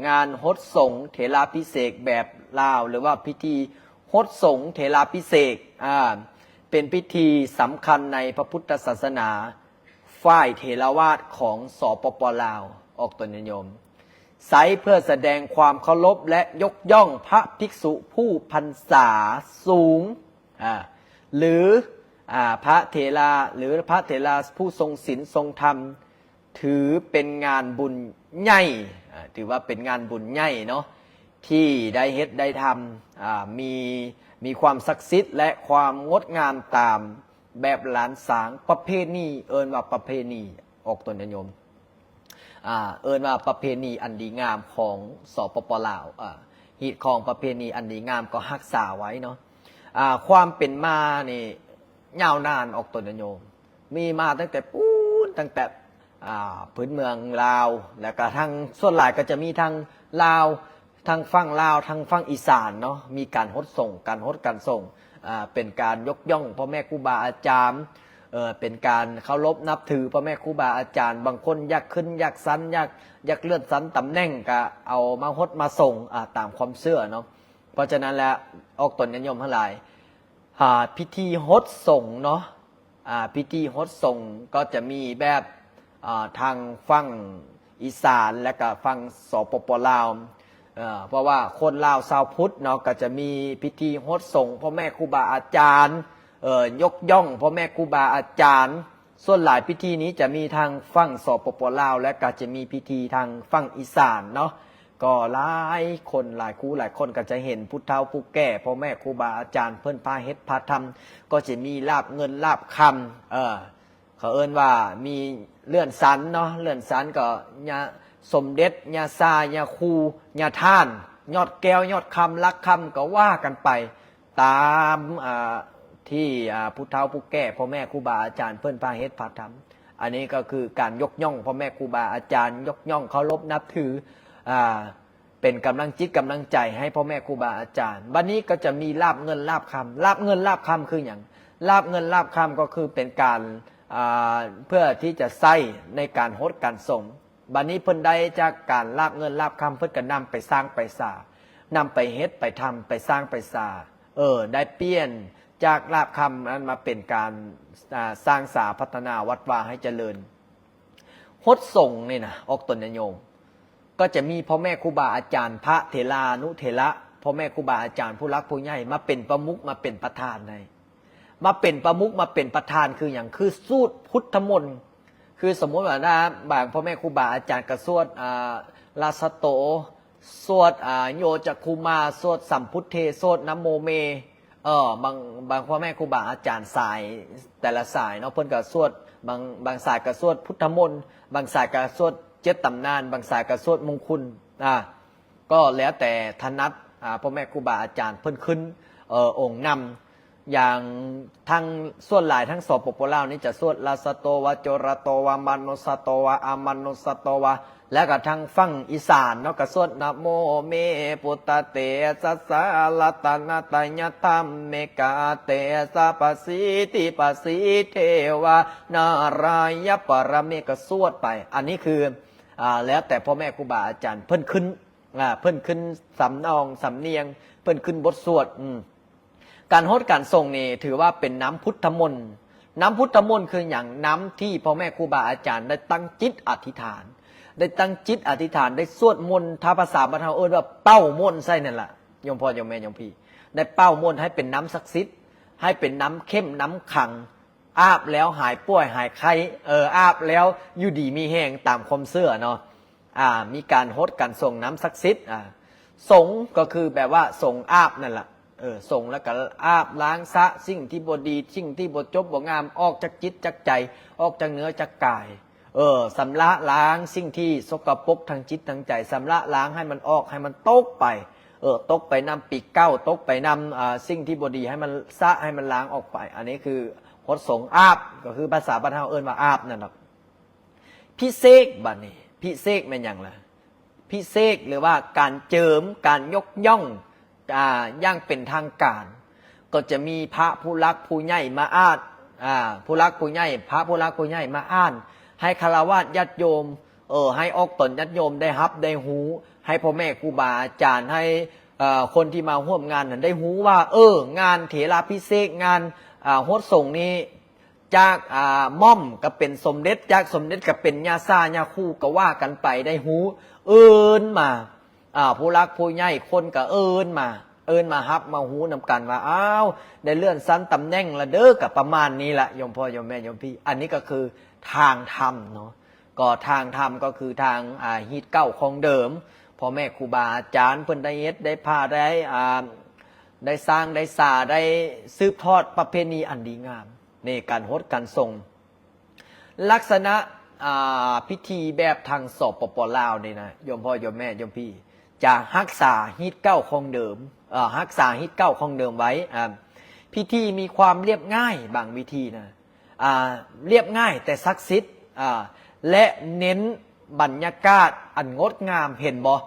ງານຫົດສົງເຖລາພິເສກແບບລາວ ຫຼືວ່າພິທີຫົດສົງເຖລາພິເສກ ອ່າ ເປັນພິທີສຳຄັນໃນພະພຸດທະສາສະໜາຝ່າຍເຖລະວາດຂອງ ສປປ ລາວ ອອກຕົນຍາດໂຍມ ໃຊ້ເພື່ອສະແດງຄວາມເຄົາລົບ ແລະ ຍົກຍ້ອງພະພິກສຸຜູ້ພັນສາສູງ ອ່າ ຫຼື ອ່າ ພະເຖລາ ຫຼື ພະເຖລາຜູ້ຊົງສິນຊົງທຳ ຖືເປັນງານບຸນໃຫຍ່ ອ່າ ຖືວ່າເປັນງານບຸນໃຫຍ່ເນາະ ທີ່ໄດ້ເຮັດໄດ້ທຳ ອ່າ ມີ ມີຄວາມສັກສິດ ແລະ ຄວາມງົດງາມຕາມແບບລ້ານຊ້າງ ປະເພນີ ເອີ້ນວ່າປະເພນີ ອອກຕົນຍາດໂຍມ ອ່າ ເອີ້ນວ່າປະເພນີອັນດີງາມຂອງ ສປປ ລາວ ອ່າ ຮີດຄອງປະເພນີອັນດີງາມກໍຮັກສາໄວ້ເນາະ ອ່າ ຄວາມເປັນມານີ້ຍາວນານ ອອກຕົນຍາດໂຍມ ມີມາຕັ້ງແຕ່ປູນ ຕັ້ງແຕ່ ອ່າ ພື້ນເມືອງລາວ ແລ້ວກະທັງ ສ່ວນຫຼາຍກໍຈະມີທັງລາວ ທັງຝັ່ງລາວ ທັງຝັ່ງອີສານເນາະ ມີການຫົດສົງ ການຫົດການສົງ ອ່າ ເປັນການຍົກຍ້ອງພໍ່ແມ່ຄູບາອາຈານ ເອີ ເປັນການເຄົາລົບນັບຖືພໍ່ແມ່ຄູບາອາຈານ ບາງຄົນຢາກຂຶ້ນຢາກຊັ້ນ ຢາກ ຢາກເລື່ອນຊັ້ນຕຳແໜ່ງ ກະເອົາມາຫົດມາສົງ ອ່າ ຕາມຄວາມເຊື່ອເນາະ ເພາະສະນັ້ນແລ້ວ ອອກຕົນຍາດໂຍມທັງຫຼາຍ ອ່າ ພິທີຫົດສົງເນາະ ອ່າ ພິທີຫົດສົງກໍຈະມີແບບ ອ່າ ທາງຝັ່ງອີສານ ແລະກະຝັ່ງ ສປປ ລາວ ເອີ ເພາະວ່າຄົນລາວຊາວພຸດເນາະ ກໍຈະມີພິທີຫົດສົງພໍ່ແມ່ຄູບາອາຈານ ເອີ ຍົກຍ້ອງພໍ່ແມ່ຄູບາອາຈານ ສ່ວນຫຼາຍພິທີນີ້ຈະມີທາງຝັ່ງ ສປປ ລາວ ແລະກະຈະມີພິທີທາງຝັ່ງອີສານເນາະ ກໍຫຼາຍຄົນ ຫຼາຍຄູ່ຫຼາຍຄົນກໍຈະເຫັນຜູ້ເຖົ້າຜູ້ແກ່ ພໍ່ແມ່ຄູບາອາຈານເພິ່ນພາເຮັດພາທຳ ກໍຈະມີລາບເງິນລາບຄຳ ເອີ ເຂົາເອີ້ນວ່າມີເລື່ອນຊັ້ນເນາະ ເລື່ອນຊັ້ນກໍຍາສົມເດັດ ຍາຊາ ຍາຄູ ຍາທ່ານ ຍອດແກ້ວ ຍອດຄຳ ຫຼັກຄຳ ກໍວ່າກັນໄປ ຕາມ ອ່າ ທີ່ ອ່າ ຜູ້ເຖົ້າຜູ້ແກ່ ພໍ່ແມ່ຄູບາອາຈານເພິ່ນພາເຮັດພາທຳ ອັນນີ້ກໍຄືການຍົກຍ້ອງພໍ່ແມ່ຄູບາອາຈານ ຍົກຍ້ອງເຄົາລົບນັບຖື ອ່າ ເປັນກຳລັງຈິດກຳລັງໃຈໃຫ້ພໍ່ແມ່ຄູບາອາຈານ ບັດນີ້ກໍຈະມີລາບເງິນລາບຄຳ ລາບເງິນລາບຄຳຄືຫຍັງ? ລາບເງິນລາບຄຳກໍຄືເປັນການ ອ່າ ເພື່ອທີ່ຈະໃຊ້ໃນການຫົດການສົງ ບັດນີ້ເພິ່ນໄດ້ຈາກການລາບເງິນລາບຄຳ ເພິ່ນກໍນຳໄປສ້າງໄປສາ ນຳໄປເຮັດໄປທຳ ໄປສ້າງໄປສາ ເອີ ໄດ້ປ່ຽນຈາກລາບຄຳນັ້ນມາເປັນການ ອ່າ ສ້າງສາພັດທະນາວັດວາໃຫ້ຈະເລີນ. ຫົດສົງນີ້ນະ ອອກຕົນຍາດໂຍມ ກໍຈະມີພໍ່ແມ່ຄູບາອາຈານ ພະເຖລານຸເຖລະ ພໍ່ແມ່ຄູບາອາຈານຜູ້ຫຼັກຜູ້ໃຫຍ່ມາເປັນປະມຸກ ມາເປັນປະທານໃຫ້ ມາເປັນປະມຸກ ມາເປັນປະທານຄືຫຍັງ? ຄືສູດພຸດທະມົນ ຄືສົມມຸດວ່ານະ ບາງພໍ່ແມ່ຄູບາອາຈານກໍສວດ ອ່າ ລາຊະໂຕ ສວດ ອ່າ ໂຍຈັກຂຸມາ ສວດສຳພຸດເທ ສວດນະໂມເມ ເອີ ບາງ ບາງພໍ່ແມ່ຄູບາອາຈານສາຍ ແຕ່ລະສາຍເນາະ ເພິ່ນກໍສວດ ບາງ ບາງສາຍກໍສວດພຸດທະມົນ ບາງສາຍກໍສວດເຈັດຕຳນານ ບາງສາຍກໍສວດມຸງຄຸນ ອ່າ ກໍແລ້ວແຕ່ຖະໜັດ ອ່າ ພໍ່ແມ່ຄູບາອາຈານເພິ່ນຂຶ້ນ ເອີ ອົງນຳ ຢ່າງທາງ ສ່ວນຫຼາຍທາງ ສປປ ລາວ ນີ້ຈະສວດ ລາຊະໂຕວາ ໂຈລະໂຕວາ ມະນຸດສະໂຕວາ ອະມະນຸດສະໂຕວາ ແລ້ວກໍທາງຝັ່ງອີສານເນາະ ກໍສວດ ນະໂມເມ ພຸດທະເຕຊະສາ ລັດຕະນະຕະຍະທຳເມກາເຕຊະ ປະສີຕິປະສີເທວາ ນາຣາຍະປະລະເມ ກໍສວດໄປ ອັນນີ້ຄື ອ່າ ແລ້ວແຕ່ພໍ່ແມ່ຄູບາອາຈານເພິ່ນຂຶ້ນ ອ່າ ເພິ່ນຂຶ້ນສຳນອງສຳນຽງ ເພິ່ນຂຶ້ນບົດສວດ ອືມ ການຫົດການສົງນີ້ຖືວ່າເປັນນ້ຳພຸດທະມົນ ນ້ຳພຸດທະມົນຄືຫຍັງ? ນ້ຳທີ່ພໍ່ແມ່ຄູບາອາຈານໄດ້ຕັ້ງຈິດອະທິຖານ ໄດ້ຕັ້ງຈິດອະທິຖານ ໄດ້ສວດມົນ ຖ້າພາສາບ້ານເຮົາເອີ້ນວ່າເປົ່າມົນໃສ່ນັ້ນລະ ໂຍມພໍ່ໂຍມແມ່ໂຍມພີ່ ໄດ້ເປົ່າມົນໃຫ້ເປັນນ້ຳສັກສິດ ໃຫ້ເປັນນ້ຳເຂັ້ມນ້ຳຂັງ ອາບແລ້ວຫາຍປ່ວຍຫາຍໄຂ້ ເອີ ອາບແລ້ວຢູ່ດີມີແຮງຕາມຄວາມເຊື່ອເນາະ ອ່າ ມີການຫົດການສົງນ້ຳສັກສິດ ອ່າ ສົງກໍຄືແປວ່າສົງອາບນັ້ນລະ ເອີ ສົງແລ້ວກໍອາບລ້າງຊະສິ່ງທີ່ບໍ່ດີ ສິ່ງທີ່ບໍ່ຈົບບໍ່ງາມ ອອກຈາກຈິດຈາກໃຈ ອອກຈາກເນື້ອຈາກກາຍ ເອີ ຊຳລະລ້າງສິ່ງທີ່ສົກກະປົກທາງຈິດທາງໃຈ ຊຳລະລ້າງໃຫ້ມັນອອກ ໃຫ້ມັນຕົກໄປ ເອີ ຕົກໄປນຳປີເກົ່າ ຕົກໄປນຳ ອ່າ ສິ່ງທີ່ບໍ່ດີ ໃຫ້ມັນຊະ ໃຫ້ມັນລ້າງອອກໄປ ອັນນີ້ຄືຫົດສົງອາບ ກໍຄືພາສາບ້ານເຮົາເອີ້ນວ່າອາບນັ້ນດອກ. ພິເສກ ບັດນີ້ ພິເສກແມ່ນຫຍັງລະ? ພິເສກ ຫຼືວ່າການເຈີມ ການຍົກຍ້ອງ ອ່າ ຢ່າງເປັນທາງການ ກໍຈະມີພະຜູ້ຫຼັກຜູ້ໃຫຍ່ມາອ່ານ ອ່າ ຜູ້ຫຼັກຜູ້ໃຫຍ່ ພະຜູ້ຫຼັກຜູ້ໃຫຍ່ມາອ່ານ ໃຫ້ຄາລະວາດຍາດໂຍມ ເອີ ໃຫ້ອອກຕົນຍາດໂຍມໄດ້ຮັບໄດ້ຮູ້ ໃຫ້ພໍ່ແມ່ຄູບາອາຈານ ໃຫ້ ເອີ ຄົນທີ່ມາຮ່ວມງານນັ້ນໄດ້ຮູ້ວ່າ ເອີ ງານເຖລາພິເສກ ງານ ອາ ຫົດສົງນີ້ ຈາກ ອາ ໝ່ອມກໍເປັນສົມເດັດ ຈາກສົມເດັດກໍເປັນຍາຊາຍາຄູ ກໍວ່າກັນໄປ ໄດ້ຮູ້ ເອີ້ນມາ ອາ ຜູ້ຫຼັກຜູ້ໃຫຍ່ຄົນກໍເອີ້ນມາ ເອີ້ນມາຮັບມາຮູ້ນຳກັນວ່າ ອ້າວ ໄດ້ເລື່ອນຊັ້ນຕຳແໜ່ງລະເດີ ກໍປະມານນີ້ລະ ໂຍມພໍ່ໂຍມແມ່ໂຍມພີ່. ອັນນີ້ກໍຄືທາງທຳເນາະ ກໍທາງທຳກໍຄືທາງ ອາ ຮີດເກົ່າຂອງເດີມ ພໍ່ແມ່ຄູບາອາຈານເພິ່ນໄດ້ເຮັດໄດ້ພາໄດ້ ອາ ໄດ້ສ້າງໄດ້ສາ ໄດ້ສືບທອດປະເພນີອັນດີງາມ ໃນການຫົດການສົງ. ລັກສະນະ ອາ ພິທີແບບທາງ ສປປ ລາວ ນີ້ນະ ໂຍມພໍ່ໂຍມແມ່ໂຍມພີ່ ຈະຮັກສາຮີດເກົ່າຂອງເດີມ ເອີ ຮັກສາຮີດເກົ່າຂອງເດີມໄວ້. ອາ ພິທີມີຄວາມລຽບງ່າຍ ບາງພິທີນະ ອາ ລຽບງ່າຍແຕ່ສັກສິດ ອາ ແລະ ເນັ້ນບັນຍາກາດອັນງົດງາມ ເຫັນບໍ່?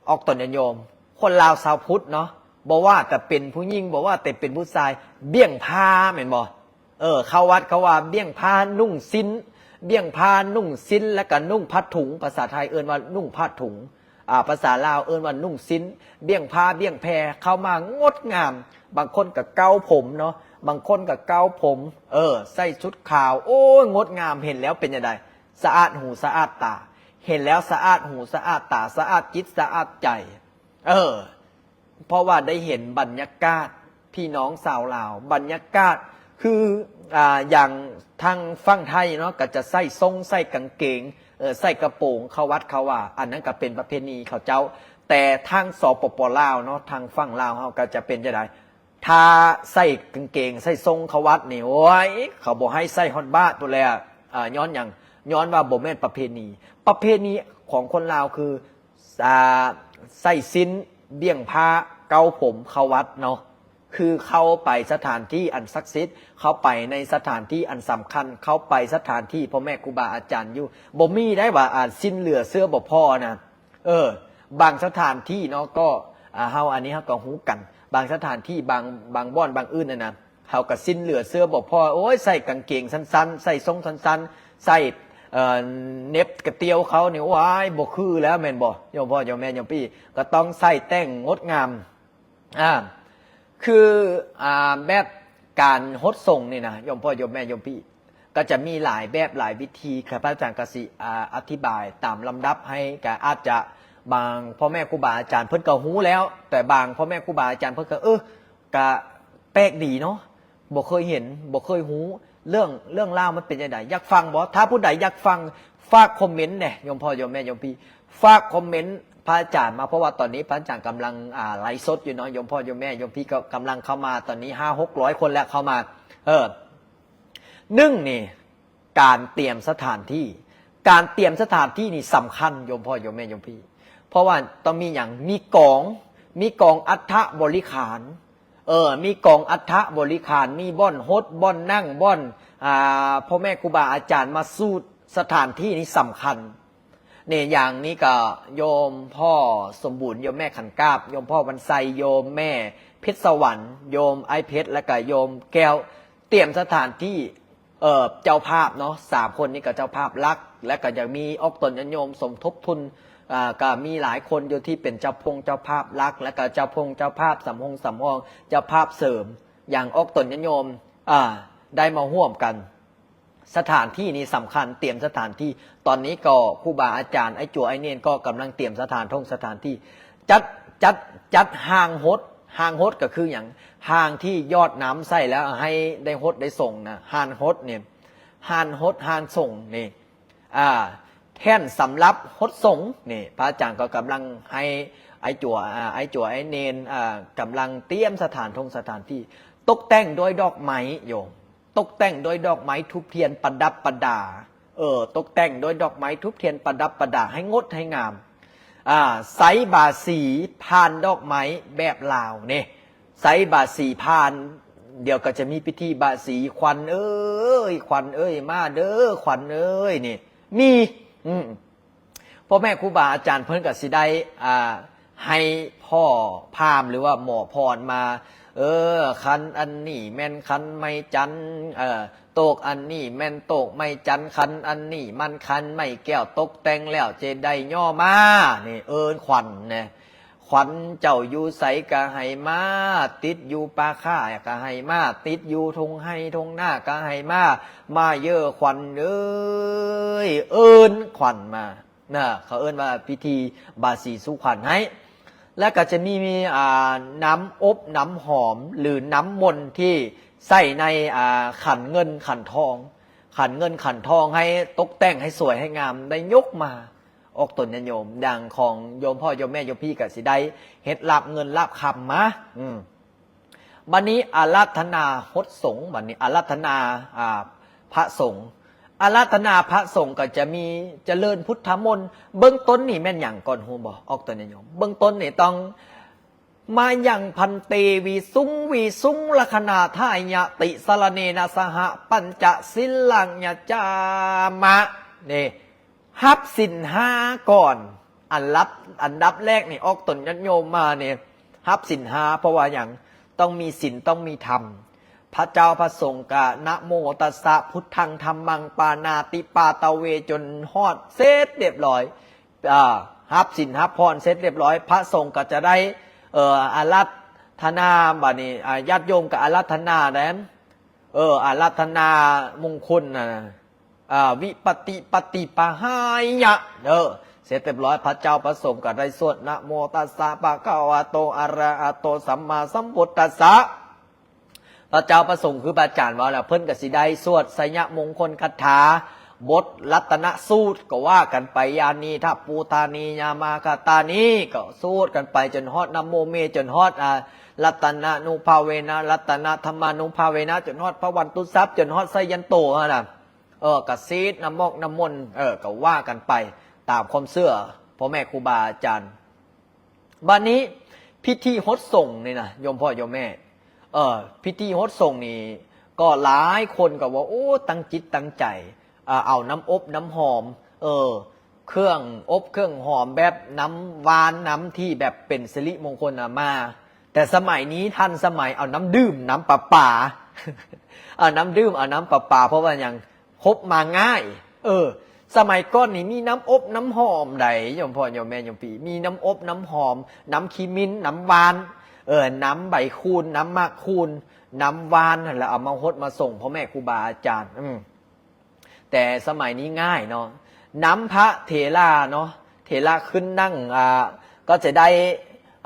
ອອກຕົນຍາດໂຍມ ຄົນລາວຊາວພຸດເນາະ ບໍ່ວ່າແຕ່ເປັນຜູ້ຍິງ ບໍ່ວ່າແຕ່ເປັນຜູ້ຊາຍ ບ່ຽງຜ້າແມ່ນບໍ່? ເອີ ເຂົ້າວັດເຂົາວ່າບ່ຽງຜ້ານຸ່ງສິ້ນ ບ່ຽງຜ້ານຸ່ງສິ້ນ ແລ້ວກໍນຸ່ງຜ້າຖຸງ ພາສາໄທເອີ້ນວ່ານຸ່ງຜ້າຖຸງ ອາ ພາສາລາວເອີ້ນວ່ານຸ່ງສິ້ນ ບ່ຽງຜ້າບ່ຽງແພ ເຂົ້າມາງົດງາມ ບາງຄົນກໍເກົ້າຜົມເນາະ ບາງຄົນກໍເກົ້າຜົມ ເອີ ໃສ່ຊຸດຂາວ ໂອ້ຍ ງົດງາມ ເຫັນແລ້ວເປັນຈັ່ງໃດ? ສະອາດຫູສະອາດຕາ ເຫັນແລ້ວສະອາດຫູສະອາດຕາ ສະອາດຈິດສະອາດໃຈ ເອີ ເພາະວ່າໄດ້ເຫັນບັນຍາກາດພີ່ນ້ອງຊາວລາວ ບັນຍາກາດຄື ອາ ຢ່າງທາງຝັ່ງໄທເນາະ ກໍຈະໃສ່ສົ້ງໃສ່ກາງເກງ ເອີ ໃສ່ກະໂປງເຂົ້າວັດເຂົ້າວາ ອັນນັ້ນກໍເປັນປະເພນີເຂົາເຈົ້າ ແຕ່ທາງ ສປປ ລາວ ເນາະ ທາງຝັ່ງລາວເຮົາກໍຈະເປັນຈັ່ງໃດ? ຖ້າໃສ່ກາງເກງໃສ່ສົ້ງເຂົ້າວັດນີ້ ໂອ້ຍ ເຂົາບໍ່ໃຫ້ໃສ່ຮອດບາດພຸ້ນແຫຼະ ອາ ຍ້ອນຫຍັງ? ຍ້ອນວ່າບໍ່ແມ່ນປະເພນີ ປະເພນີຂອງຄົນລາວຄື ອາ ໃສ່ສິ້ນ ບ່ຽງຜ້າ ເກົ້າຜົມ ເຂົ້າວັດເນາະ ຄືເຂົ້າໄປສະຖານທີ່ອັນສັກສິດ ເຂົ້າໄປໃນສະຖານທີ່ອັນສຳຄັນ ເຂົ້າໄປສະຖານທີ່ພໍ່ແມ່ຄູບາອາຈານຢູ່ ບໍ່ມີໄດ້ວ່າ ອາ ສິ້ນເຫຼືອເສື້ອບໍ່ພໍນະ ເອີ ບາງສະຖານທີ່ເນາະ ກໍ ອາ ເຮົາ ອັນນີ້ເຮົາກໍຮູ້ກັນ ບາງສະຖານທີ່ ບາງ ບາງບ່ອນ ບາງອື່ນຫັ້ນນະ ເຮົາກໍສິ້ນເຫຼືອເສື້ອບໍ່ພໍ ໂອ້ຍ ໃສ່ກາງເກງສັ້ນໆ ໃສ່ສົ້ງສັ້ນໆ ໃສ່ ເອີ ເນັບກະຕ່ຽວເຂົານີ້ ໂອ້ຍ ບໍ່ຄືແລ້ວແມ່ນບໍ່ ໂຍມພໍ່ໂຍມແມ່ໂຍມພີ່ ກໍຕ້ອງໃສ່ແຕ່ງງົດງາມ ອາ ຄື ອາ ແບບການຫົດສົງນີ້ນະ ໂຍມພໍ່ໂຍມແມ່ໂຍມພີ່ ກໍຈະມີຫຼາຍແບບຫຼາຍວິທີ ຂ້າພະເຈົ້າກໍຊິ ອາ ອະທິບາຍຕາມລຳດັບໃຫ້ ກໍອາດຈະບາງພໍ່ແມ່ຄູບາອາຈານເພິ່ນກໍຮູ້ແລ້ວ ແຕ່ບາງພໍ່ແມ່ຄູບາອາຈານເພິ່ນກໍ ເອີ ກະແປກດີເນາະ ບໍ່ເຄີຍເຫັນ ບໍ່ເຄີຍຮູ້ ເລື່ອງ ເລື່ອງລາວມັນເປັນຈັ່ງໃດ? ຢາກຟັງບໍ່? ຖ້າຜູ້ໃດຢາກຟັງ ຝາກຄອມເມັນແດ່ ໂຍມພໍ່ໂຍມແມ່ໂຍມພີ່ ຝາກຄອມເມັນ ພະອາຈານມາ ເພາະວ່າຕອນນີ້ພະອາຈານກຳລັງ ອາ ໄລຟ໌ສົດຢູ່ເນາະ ໂຍມພໍ່ໂຍມແມ່ໂຍມພີ່ກໍກຳລັງເຂົ້າມາ ຕອນນີ້ຫ້າຫົກຮ້ອຍຄົນແລ້ວເຂົ້າມາ ເອີ ໜຶ່ງນີ້ ການຕຽມສະຖານທີ່ ການຕຽມສະຖານທີ່ນີ້ສຳຄັນ ໂຍມພໍ່ໂຍມແມ່ໂຍມພີ່ ເພາະວ່າຕ້ອງມີຫຍັງ? ມີກອງ ມີກອງອັດຖະບໍລິຂານ ເອີ ມີກອງອັດຖະບໍລິຂານ ມີບ່ອນຫົດ ບ່ອນນັ່ງ ບ່ອນ ອາ ພໍ່ແມ່ຄູບາອາຈານມາສູດ ສະຖານທີ່ນີ້ສຳຄັນ ນີ້ ຢ່າງນີ້ກໍໂຍມພໍ່ສົມບູນ ໂຍມແມ່ຂັນກາບ ໂຍມພໍ່ວັນໄຊ ໂຍມແມ່ເພັດສະຫວັນ ໂຍມອ້າຍເພັດ ແລ້ວກໍໂຍມແກ້ວ ຕຽມສະຖານທີ່ ເອີ ເຈົ້າພາບເນາະ ສາມຄົນນີ້ກໍເຈົ້າພາບຫຼັກ ແລ້ວກໍຍັງມີອອກຕົນຍາດໂຍມສົມທົບທຶນ ອາ ກໍມີຫຼາຍຄົນຢູ່ທີ່ເປັນເຈົ້າພົງເຈົ້າພາບຫຼັກ ແລ້ວກໍເຈົ້າພົງເຈົ້າພາບສຳຮົງສຳຮອງ ເຈົ້າພາບເສີມ ຢ່າງອອກຕົນຍາດໂຍມ ອາ ໄດ້ມາຮ່ວມກັນ ສະຖານທີ່ນີ້ສຳຄັນ ຕຽມສະຖານທີ່ ຕອນນີ້ກໍຄູບາອາຈານ ອ້າຍຈົວ ອ້າຍເນນ ກໍກຳລັງຕຽມສະຖານທົ່ງສະຖານທີ່ ຈັດ ຈັດ ຈັດຮ່າງຫົດ ຮ່າງຫົດກໍຄືຫຍັງ? ຮ່າງທີ່ຢອດນ້ຳໃສ່ແລ້ວໃຫ້ໄດ້ຫົດໄດ້ສົງນະ ຮ່າງຫົດນີ້ ຮ່າງຫົດ ຮ່າງສົງນີ້ ອາ ແທ່ນສຳລັບຫົດສົງນີ້ ພະອາຈານກໍກຳລັງໃຫ້ອ້າຍຈົວ ອາ ອ້າຍຈົວ ອ້າຍເນນ ອາ ກຳລັງຕຽມສະຖານທົ່ງສະຖານທີ່ ຕົກແຕ່ງດ້ວຍດອກໄມ້ໂຍມ ຕົກແຕ່ງດ້ວຍດອກໄມ້ທູບທຽນປະດັບປະດາ ເອີ ຕົກແຕ່ງດ້ວຍດອກໄມ້ທູບທຽນປະດັບປະດາໃຫ້ງົດໃຫ້ງາມ ອາ ໃສ່ບາສີ ພານດອກໄມ້ແບບລາວນີ້ ໃສ່ບາສີ ພານ ດຽວກໍຈະມີພິທີບາສີ ຂວັນເອີຍ ຂວັນເອີຍ ມາເດີ ຂວັນເອີຍ ນີ້ ມີ ອືມ ພໍ່ແມ່ຄູບາອາຈານເພິ່ນກໍຊິໄດ້ ອ່າ ໃຫ້ພໍ່ພາມ ຫຼືວ່າໝໍພອນມາ ເອີ ຂັນອັນນີ້ແມ່ນຂັນໄມ້ຈັນ ເອີ ໂຕກອັນນີ້ແມ່ນໂຕກໄມ້ຈັນ, ຂັນອັນນີ້ມັນຂັນໄມ້ແກ້ວ, ຕົກແຕ່ງແລ້ວຈະໄດ້ຍໍມາ. ນີ້ເອີ້ນຂວັນນະ. ຂວັນເຈົ້າຢູ່ໃສກໍໃຫ້ມາ, ຕິດຢູ່ປ່າຄາກໍໃຫ້ມາ, ຕິດຢູ່ທົ່ງໄຮ່ທົ່ງນາກໍໃຫ້ມາ, ມາເດີຂວັນເອີຍ, ເອີ້ນຂວັນມາ. ນະ ເຂົາເອີ້ນວ່າພິທີບາສີສູ່ຂວັນໃຫ້. ແລ້ວກໍຈະມີ ມີ ອ່າ ນ້ຳອົບນ້ຳຫອມ ຫຼື ນ້ຳມົນທີ່ໃສ່ໃນ ອ່າ ຂັນເງິນຂັນທອງ, ຂັນເງິນຂັນທອງໃຫ້ຕົກແຕ່ງໃຫ້ສວຍໃຫ້ງາມ ໄດ້ຍົກມາອອກຕົນຍາດໂຍມ. ຢ່າງຂອງໂຍມພໍ່ໂຍມແມ່ໂຍມພີ່ກໍຊິໄດ້ເຮັດລາບເງິນລາບຄຳມາ. ອືມ ບັດນີ້ອາລາທະນາຫົດສົງ, ບັດນີ້ອາລາທະນາ ອ່າ ພະສົງ. ອາລາທະນາພະສົງກໍຈະມີຈະເລີນພຸດທະມົນ. ເບື້ອງຕົ້ນນີ້ແມ່ນຫຍັງກ່ອນຮູ້ບໍ່? ອອກຕົນຍາດໂຍມ. ເບື້ອງຕົ້ນນີ້ຕ້ອງ ມາຍັງພັນເຕ ວິສຸງ ວິສຸງ ລັກຂະນາທາຍະ ຕິສະລະເນນະ ສະຫະ ປັນຈະສິນລັງ ຍະຈາມະ. ນີ້ ຮັບສິນຫ້າກ່ອນ. ອັນລັບ ອັນດັບແລກນີ້ ອອກຕົນຍາດໂຍມມານີ້ ຮັບສິນຫ້າ ເພາະວ່າຫຍັງ? ຕ້ອງມີສິນ ຕ້ອງມີທຳ. ພະເຈົ້າພະສົງກະ ນະໂມຕັດສະ ພຸດທັງ ທຳມັງ ປານາຕິປາຕາເວ ຈົນຮອດເສັດຮຽບຮ້ອຍ. ອ່າ ຮັບສິນຮັບພອນເສັດຮຽບຮ້ອຍ ພະສົງກໍຈະໄດ້ ເອີ ອາລາທະນາ. ບັດນີ້ ອ່າ ຍາດໂຍມກໍອາລາທະນາແດ່ ເອີ ອາລາທະນາມຸງຄຸນນະ ອ່າ ວິປະຕິປະຕິປະຫາຍະ ເດີ ເສັດຮຽບຮ້ອຍ ພະເຈົ້າພະສົງກໍໄດ້ສວດ ນະໂມຕັດສະ ພະຄະວະໂຕ ອະລະຫະໂຕ ສຳມາສຳພຸດທັດສະ. ພະເຈົ້າພະສົງຄືພະອາຈານເວົ້າແລ້ວ ເພິ່ນກໍຊິໄດ້ສວດໄຊຍະມົງຄົນຄາຖາ ບົດລັດຕະນະສູດ ກໍວ່າກັນໄປ ຍານີ ທະ ປູ ທານີ ຍາມາຄາຕານີ ກໍສູດກັນໄປຈົນຮອດ ນະໂມເມ ຈົນຮອດ ອາ ລັດຕະນານຸພາເວນະ ລັດຕະນະທຳມານຸພາເວນະ ຈົນຮອດພະວັນຕຸສັບ ຈົນຮອດໄຊຍັນໂຕຫັ້ນນະ. ເອີ ກະສີດນ້ຳໝອກນ້ຳມົນ ເອີ ກະວ່າກັນໄປຕາມຄວາມເຊື່ອພໍ່ແມ່ຄູບາອາຈານ. ບັດນີ້ພິທີຫົດສົງນີ້ນະ ໂຍມພໍ່ໂຍມແມ່ ເອີ ພິທີຫົດສົງນີ້ ກໍຫຼາຍຄົນກໍວ່າ ໂອ້ ຕັ້ງຈິດຕັ້ງໃຈ ເອົານ້ຳອົບນ້ຳຫອມ ເອີ ເຄື່ອງອົບເຄື່ອງຫອມ ແບບນ້ຳຫວານ ນ້ຳທີ່ແບບເປັນສິລິມົງຄົນນະມາ. ແຕ່ສະໄໝນີ້ທັນສະໄໝ ເອົານ້ຳດື່ມ ນ້ຳປະປາ ເອົານ້ຳດື່ມ ເອົານ້ຳປະປາ ເພາະວ່າຫຍັງ? ຄົບມາງ່າຍ. ເອີ ສະໄໝກ່ອນນີ້ມີນ້ຳອົບນ້ຳຫອມໃດ໋ ໂຍມພໍ່ໂຍມແມ່ໂຍມພີ່ ມີນ້ຳອົບນ້ຳຫອມ ນ້ຳຂີ້ມິ້ນ ນ້ຳຫວານ ເອີ ນ້ຳໃບຄູນ ນ້ຳໝາກຄູນ ນ້ຳຫວານຫັ້ນແຫຼະ ເອົາມາຫົດມາສົງພໍ່ແມ່ຄູບາອາຈານ. ອືມ ແຕ່ສະໄໝນີ້ງ່າຍເນາະ ນຳພະເຖລາເນາະ ເຖລາຂຶ້ນນັ່ງ ອ່າ ກໍຈະໄດ້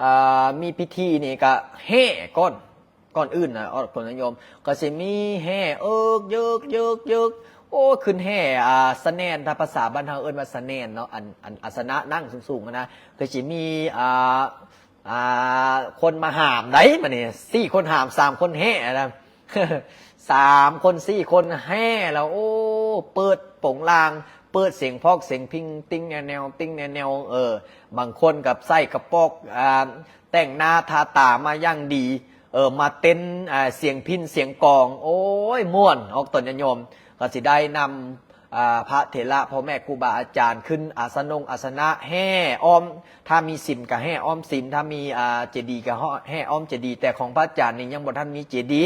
ອ່າ ມີພິທີນີ້ກະແຫ່ກ່ອນ ກ່ອນອື່ນນະ ອອກຕົນຍາດໂຍມ ກໍຊິມີແຫ່ເອິກເຢິກເຢິກເຢິກ ໂອ້ ຂຶ້ນແຫ່ ອ່າ ສະແໜ່ນ ຖ້າພາສາບ້ານເຮົາເອີ້ນວ່າສະແໜ່ນເນາະ ອັນ ອັນອາສະນະນັ່ງສູງໆຫັ້ນນະ ກໍຊິມີ ອ່າ ອ່າ ຄົນມາຫາມໃດ໋ ບັດນີ້ ສີ່ຄົນຫາມ ສາມຄົນແຫ່ນະ ສາມຄົນ ສີ່ຄົນແຫ່ແລ້ວ ໂອ້ ເປີດໂປງລາງ ເປີດສຽງພອກສຽງພິງ ຕິງແນວໆ ຕິງແນວໆ ເອີ ບາງຄົນກໍໃສ່ກະປອກ ອ່າ ແຕ່ງໜ້າທາຕາມາຢ່າງດີ ເອີ ມາເຕັ້ນ ອ່າ ສຽງພິນສຽງກອງ ໂອ້ຍ ມ່ວນ ອອກຕົນຍາດໂຍມ ກໍຊິໄດ້ນຳ ອ່າ ພະເຖລະ ພໍ່ແມ່ຄູບາອາຈານ ຂຶ້ນອາສະນົງອາສະນະ ແຫ່ອ້ອມ ຖ້າມີສິມກໍແຫ່ອ້ອມສິມ ຖ້າມີ ອ່າ ເຈດີກໍແຫ່ອ້ອມເຈດີ ແຕ່ຂອງພະອາຈານນີ້ຍັງບໍ່ທັນມີເຈດີ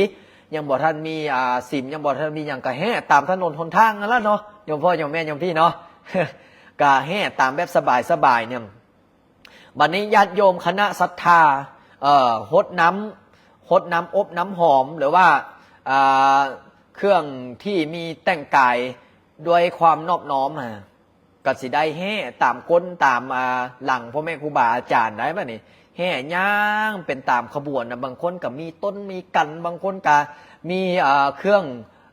ຍັງບໍ່ທັນມີ ອ່າ ສິມ ຍັງບໍ່ທັນມີຫຍັງ ກໍແຫ່ຕາມຖະໜົນຫົນທາງຫັ້ນລະເນາະ ໂຍມພໍ່ໂຍມແມ່ໂຍມພີ່ເນາະ ກໍແຫ່ຕາມແບບສະບາຍໆ ນີ້. ບັດນີ້ຍາດໂຍມຄະນະສັດທາ ເອີ ຫົດນ້ຳ ຫົດນ້ຳອົບນ້ຳຫອມ ຫຼືວ່າ ອ່າ ເຄື່ອງທີ່ມີແຕ່ງກາຍດ້ວຍຄວາມນອບນ້ອມ ກໍຊິໄດ້ແຫ່ຕາມກົ້ນຕາມ ອ່າ ຫຼັງພໍ່ແມ່ຄູບາອາຈານໄດ້ ບັດນີ້ແຫ່ຍ່າງເປັນຕາມຂະບວນນະ ບາງຄົນກໍມີຕົ້ນມີກັນ ບາງຄົນກໍມີ ອ່າ ເຄື່ອງ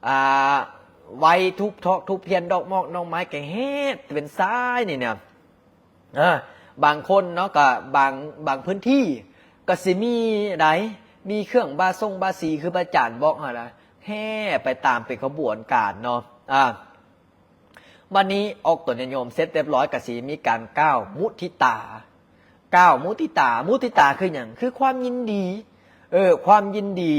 ອ່າ ໄຫວ້ທູບທອກທູບທຽນ ດອກໝອກດອກໄມ້ ກໍແຫ່ເປັນສາຍນີ້ນະ. ເອີ ບາງຄົນເນາະ ກໍບາງ ບາງພື້ນທີ່ກໍຊິມີໃດ໋ ມີເຄື່ອງບາສົງບາສີ ຄືພະອາຈານບອກຫັ້ນລະ ແຫ່ໄປຕາມເປັນຂະບວນການເນາະ ອ່າ ບັດນີ້ອອກຕົນຍາດໂຍມເສັດຮຽບຮ້ອຍ ກໍຊິມີການກ່າວມຸທິຕາ ກ່າວມຸທິຕາ ມຸທິຕາຄືຫຍັງ? ຄືຄວາມຍິນດີ ເອີ ຄວາມຍິນດີ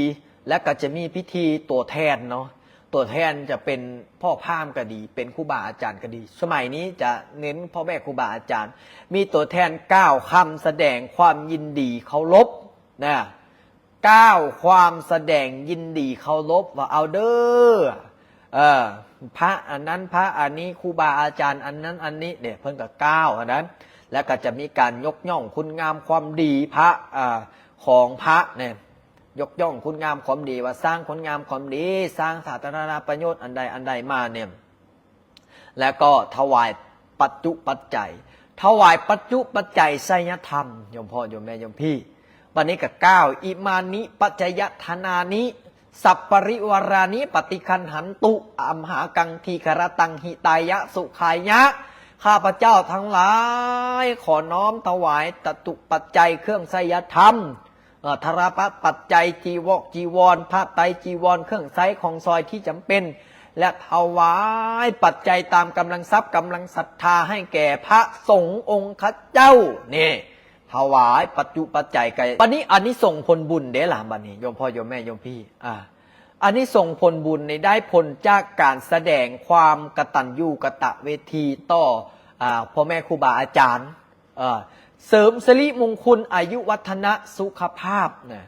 ແລ້ວກໍຈະມີພິທີຕົວແທນເນາະ ຕົວແທນຈະເປັນພໍ່ພາມກໍດີ ເປັນຄູບາອາຈານກໍດີ ສະໄໝນີ້ຈະເນັ້ນພໍ່ແມ່ຄູບາອາຈານ ມີຕົວແທນກ່າວຄຳສະແດງຄວາມຍິນດີເຄົາລົບນະ ກ່າວຄວາມສະແດງຍິນດີເຄົາລົບວ່າ ເອົາເດີ ເອີ ພະອັນນັ້ນ ພະອັນນີ້ ຄູບາອາຈານອັນນັ້ນອັນນີ້ເດ້ ເພິ່ນກໍກ່າວອັນນັ້ນ ແລ້ວກໍຈະມີການຍົກຍ້ອງຄຸນງາມຄວາມດີພະ ເອີ ຂອງພະນີ້ ຍົກຍ້ອງຄຸນງາມຄວາມດີ ວ່າສ້າງຄຸນງາມຄວາມດີ ສ້າງສາທາລະນະປະໂຫຍດອັນໃດອັນໃດມານີ້ ແລ້ວກໍຖວາຍປັດຈຸປັດໄຈ ຖວາຍປັດຈຸປັດໄຈໄສຍະທຳ ໂຍມພໍ່ໂຍມແມ່ໂຍມພີ່. ບັດນີ້ກໍກ່າວ ອິມານິປັດຈະຍະທະນານິ ສັບປະລິວາຣານິ ປະຕິຄັນຫັນຕຸ ອັມຫາກັງ ທີຄະຣະຕັງ ຫິຕາຍະ ສຸຂາຍະ ຂ້າພະເຈົ້າທັງຫຼາຍ ຂໍນ້ອມຖວາຍປັດຈຸປັດໄຈ ເຄື່ອງໄສຍະທຳ ເອີ ທາລະປັດໄຈ ຈີວອກຈີວອນ ຜ້າໄຕຈີວອນ ເຄື່ອງໃຊ້ຂອງສອຍທີ່ຈຳເປັນ ແລະ ຖວາຍປັດໄຈຕາມກຳລັງຊັບກຳລັງສັດທາ ໃຫ້ແກ່ພະສົງອົງຄະເຈົ້າ ນີ້ ຖວາຍປັດຈຸປັດໄຈ ກໍບັດນີ້ອານິສົງຜົນບຸນເດ້ລະ ບັດນີ້ໂຍມພໍ່ໂຍມແມ່ໂຍມພີ່ ອາ ອານິສົງຜົນບຸນນີ້ໄດ້ຜົນຈາກການສະແດງຄວາມກະຕັນຍູກະຕະເວທີຕໍ່ ອາ ພໍ່ແມ່ຄູບາອາຈານ ເອີ ເສີມສິລິມຸງຄຸນ ອາຍຸວັດທະນະ ສຸຂະພາບນະ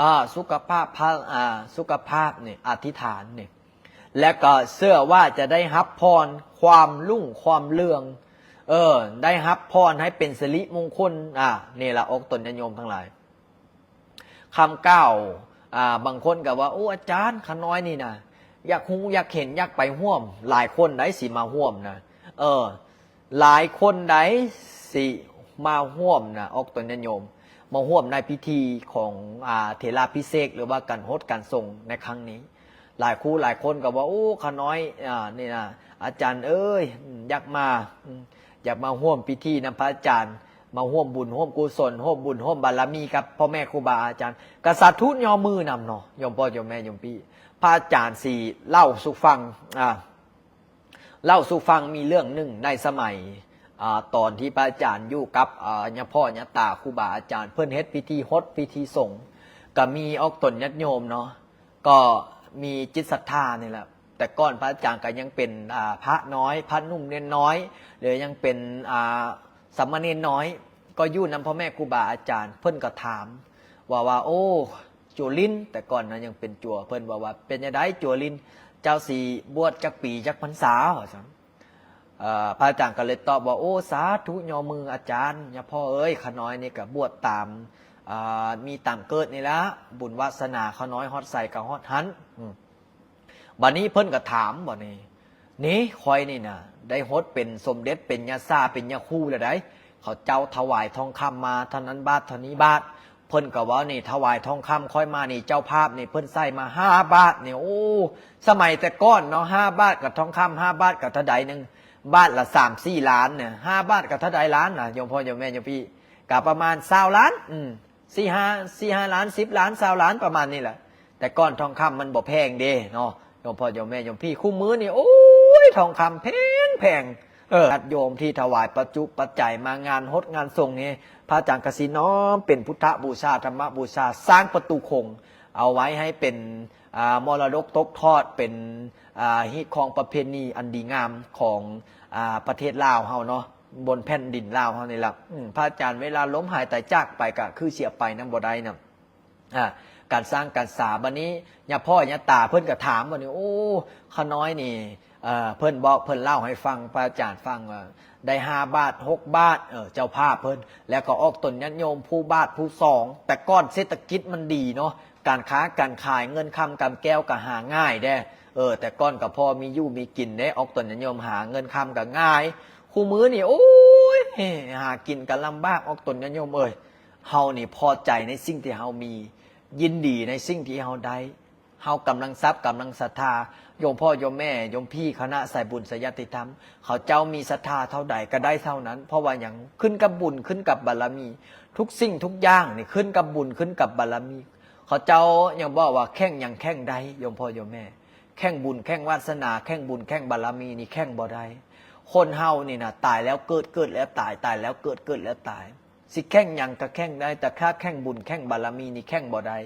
ອາ ສຸຂະພາບ ພະ ອາ ສຸຂະພາບນີ້ ອະທິຖານນີ້ ແລ້ວກໍເຊື່ອວ່າຈະໄດ້ຮັບພອນຄວາມລຸ້ງຄວາມເຮືອງ ເອີ ໄດ້ຮັບພອນໃຫ້ເປັນສິລິມຸງຄຸນ ອາ ນີ້ລະອອກຕົນຍາດໂຍມທັງຫຼາຍ. ຄຳກ່າວ ອາ ບາງຄົນກໍວ່າ ໂອ້ ອາຈານ ຂ້ານ້ອຍນີ້ນະ ຢາກຮູ້ ຢາກເຫັນ ຢາກໄປຮ່ວມ ຫຼາຍຄົນໃດ໋ຊິມາຮ່ວມນະ ເອີ ຫຼາຍຄົນໃດ໋ຊິມາຮ່ວມນະ ອອກຕົນຍາດໂຍມ ມາຮ່ວມໃນພິທີຂອງ ອາ ເຖລາພິເສກ ຫຼືວ່າການຫົດການສົງໃນຄັ້ງນີ້. ຫຼາຍຄູ່ຫຼາຍຄົນກໍວ່າ ໂອ້ ຂ້ານ້ອຍ ອາ ນີ້ນະ ອາຈານເອີຍ ຢາກມາ ຢາກມາຮ່ວມພິທີນຳພະອາຈານ ມາຮ່ວມບຸນຮ່ວມກຸສົນ ຮ່ວມບຸນຮ່ວມບາລະມີກັບພໍ່ແມ່ຄູບາອາຈານ ກໍສາທຸຍໍມືນຳເນາະ ໂຍມພໍ່ໂຍມແມ່ໂຍມພີ່. ພະອາຈານຊິເລົ່າສູ່ຟັງ ອາ ເລົ່າສູ່ຟັງ ມີເລື່ອງໜຶ່ງໃນສະໄໝ ອາ ຕອນທີ່ພະອາຈານຢູ່ກັບ ອາ ຍາພໍ່ຍາຕາຄູບາອາຈານ ເພິ່ນເຮັດພິທີຫົດພິທີສົງ ກໍມີອອກຕົນຍາດໂຍມເນາະ ກໍມີຈິດສັດທານີ້ແຫຼະ ແຕ່ກ່ອນພະອາຈານກໍຍັງເປັນ ອາ ພະນ້ອຍ ພະໜຸ່ມເນນນ້ອຍ ຫຼືຍັງເປັນ ອາ ສາມະເນນນ້ອຍ ກໍຢູ່ນຳພໍ່ແມ່ຄູບາອາຈານ ເພິ່ນກໍຖາມວ່າ ວ່າ ໂອ້ ຈົວລິນ ແຕ່ກ່ອນນະຍັງເປັນຈົວ ເພິ່ນວ່າ ວ່າ ເປັນຈັ່ງໃດຈົວລິນ ເຈົ້າຊິບວດຈັກປີຈັກພັນສາ ວ່າຊັ້ນ. ເອີ ພະອາຈານກໍເລີຍຕອບວ່າ ໂອ້ ສາທຸຍໍມືອາຈານ ຍາພໍ່ເອີຍ ຂ້ານ້ອຍນີ້ກໍບວດຕາມ ອາ ມີຕາມເກີດນີ້ລະ ບຸນວາສະໜາຂ້ານ້ອຍຮອດໃສກໍຮອດຫັ້ນ. ອືມ ບັດນີ້ເພິ່ນກໍຖາມ ບັດນີ້ ນີ້ ຂ້ອຍນີ້ນະ ໄດ້ຫົດເປັນສົມເດັດ ເປັນຍາຊາ ເປັນຍາຄູແລ້ວໃດ໋ ເຂົາເຈົ້າຖວາຍທອງຄຳມາເທົ່ານັ້ນບາດ ເທົ່ານີ້ບາດ ເພິ່ນກໍເວົ້ານີ້ ຖວາຍທອງຄຳຂ້ອຍມານີ້ ເຈົ້າພາບນີ້ເພິ່ນໃສ່ມາຫ້າບາດນີ້ ໂອ້ ສະໄໝແຕ່ກ່ອນເນາະ ຫ້າບາດກັບທອງຄຳ ຫ້າບາດກໍເທົ່າໃດໜຶ່ງ ບາດລະສາມສີ່ລ້ານນະ ຫ້າບາດກໍເທົ່າໃດລ້ານນະ ໂຍມພໍ່ໂຍມແມ່ໂຍມພີ່ ກໍປະມານຊາວລ້ານ ອືມ ສີ່ຫ້າ ສີ່ຫ້າລ້ານ ສິບລ້ານ ຊາວລ້ານ ປະມານນີ້ແຫຼະ. ແຕ່ກ່ອນທອງຄຳມັນບໍ່ແພງເດ້ເນາະ ໂຍມພໍ່ໂຍມແມ່ໂຍມພີ່ ຄູ່ມື້ນີ້ ໂອ້ຍ ທອງຄຳແພງໆ. ເອີ ຍາດໂຍມທີ່ຖວາຍປັດຈຸປັດໄຈມາງານຫົດງານສົງນີ້ ພະອາຈານກະຊິນ້ອມເປັນພຸດທະບູຊາ ທຳມະບູຊາ ສ້າງປະຕູຄົງ ເອົາໄວ້ໃຫ້ເປັນ ອາ ມໍລະດົກຕົກທອດ ເປັນ ອາ ຮີດຄອງປະເພນີອັນດີງາມຂອງ ອາ ປະເທດລາວເຮົາເນາະ ບົນແຜ່ນດິນລາວເຮົານີ້ລະ. ອືມ ພະອາຈານເວລາລົ້ມຫາຍຕາຍຈາກໄປ ກະຄືຊິເອົາໄປນຳບໍ່ໄດ້ນຳ ອາ ການສ້າງການສາ. ບັດນີ້ຍາພໍ່ຍາຕາເພິ່ນກໍຖາມ ບັດນີ້ ໂອ້ ຂ້ານ້ອຍນີ້ ເອີ ເພິ່ນບອກ ເພິ່ນເລົ່າໃຫ້ຟັງ ພະອາຈານຟັງວ່າ ໄດ້ຫ້າບາດ ຫົກບາດ ເອີ ເຈົ້າພາບເພິ່ນ ແລ້ວກໍອອກຕົນຍາດໂຍມຜູ້ບາດຜູ້ສອງ. ແຕ່ກ່ອນເສດຖະກິດມັນດີເນາະ ການຄ້າການຂາຍ ເງິນຄຳກຳແກ້ວກໍຫາງ່າຍເດ້ ເອີ ແຕ່ກ່ອນກໍພໍມີຢູ່ມີກິນເດ້ ອອກຕົນຍາດໂຍມ ຫາເງິນຄຳກໍງ່າຍ. ຄູ່ມື້ນີ້ ໂອ້ຍ ຫາກິນກໍລຳບາກ ອອກຕົນຍາດໂຍມເອີຍ. ເຮົານີ້ພໍໃຈໃນສິ່ງທີ່ເຮົາມີ ຍິນດີໃນສິ່ງທີ່ເຮົາໄດ້ ເຮົາກຳລັງຊັບ ກຳລັງສັດທາ ໂຍມພໍ່ໂຍມແມ່ ໂຍມພີ່ ຄະນະສາຍບຸນສາຍຍາຕິທຳ ເຂົາເຈົ້າມີສັດທາເທົ່າໃດກໍໄດ້ເທົ່ານັ້ນ. ເພາະວ່າຫຍັງ? ຂຶ້ນກັບບຸນ ຂຶ້ນກັບບາລະມີ ທຸກສິ່ງທຸກຢ່າງນີ້ຂຶ້ນກັບບຸນ ຂຶ້ນກັບບາລະມີ. ເຂົາເຈົ້າຍັງບອກວ່າ ແຂ່ງຫຍັງແຂ່ງໄດ້ ໂຍມພໍ່ໂຍມແມ່ ແຂ່ງບຸນແຂ່ງວາສະໜາ ແຂ່ງບຸນແຂ່ງບາລະມີນີ້ແຂ່ງບໍ່ໄດ້. ຄົນເຮົານີ້ນະ ຕາຍແລ້ວເກີດ ເກີດແລ້ວຕາຍ ຕາຍແລ້ວເກີດ ເກີດແລ້ວຕາຍ. ຊິແຂ່ງຫຍັງກໍແຂ່ງໄດ້ ແຕ່ຖ້າແຂ່ງບຸນແຂ່ງບາລະມີນີ້ແຂ່ງບໍ່ໄດ້.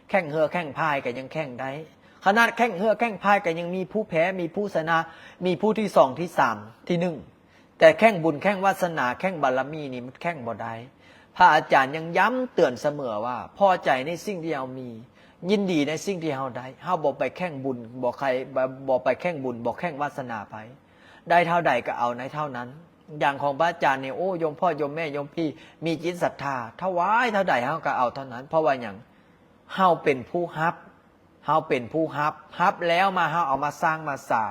ແຂ່ງເຮືອແຂ່ງພາຍກໍຍັງແຂ່ງໄດ້ ຂະໜາດແຂ່ງເຮືອແຂ່ງພາຍກໍຍັງມີຜູ້ແພ້ ມີຜູ້ຊະນະ ມີຜູ້ທີສອງ ທີສາມ ທີໜຶ່ງ ແຕ່ແຂ່ງບຸນແຂ່ງວາສະໜາ ແຂ່ງບາລະມີນີ້ມັນແຂ່ງບໍ່ໄດ້. ພະອາຈານຍັງຢ້ຳເຕືອນສະເໝີວ່າ ພໍໃຈໃນສິ່ງທີ່ເຮົາມີ ຍິນດີໃນສິ່ງທີ່ເຮົາໄດ້ ເຮົາບໍ່ໄປແຂ່ງບຸນ ບໍ່ໃຄ ບໍ່ ບໍ່ໄປແຂ່ງບຸນ ບໍ່ແຂ່ງວາສະໜາໃຜ ໄດ້ເທົ່າໃດກໍເອົາໃນເທົ່ານັ້ນ. ຢ່າງຂອງພະອາຈານນີ້ ໂອ້ ໂຍມພໍ່ໂຍມແມ່ໂຍມພີ່ ມີຈິດສັດທາ ຖວາຍເທົ່າໃດເຮົາກໍເອົາເທົ່ານັ້ນ. ເພາະວ່າຫຍັງ? ເຮົາເປັນຜູ້ຮັບ ເຮົາເປັນຜູ້ຮັບ ຮັບແລ້ວມາ ເຮົາເອົາມາສ້າງມາສາ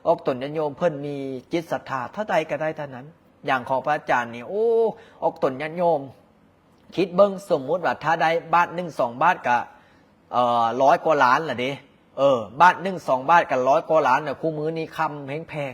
ອອກຕົນຍາດໂຍມເພິ່ນມີຈິດສັດທາເທົ່າໃດກໍໄດ້ເທົ່ານັ້ນ. ຢ່າງຂອງພະອາຈານນີ້ ໂອ້ ອອກຕົນຍາດໂຍມ ຄິດເບິ່ງ ສົມມຸດວ່າຖ້າໄດ້ບາດໜຶ່ງສອງບາດກະ ເອີ ຮ້ອຍກວ່າລ້ານລະເດ້. ເອີ ບາດໜຶ່ງສອງບາດກະຮ້ອຍກວ່າລ້ານລະ. ຄູ່ມື້ນີ້ຄຳແພງ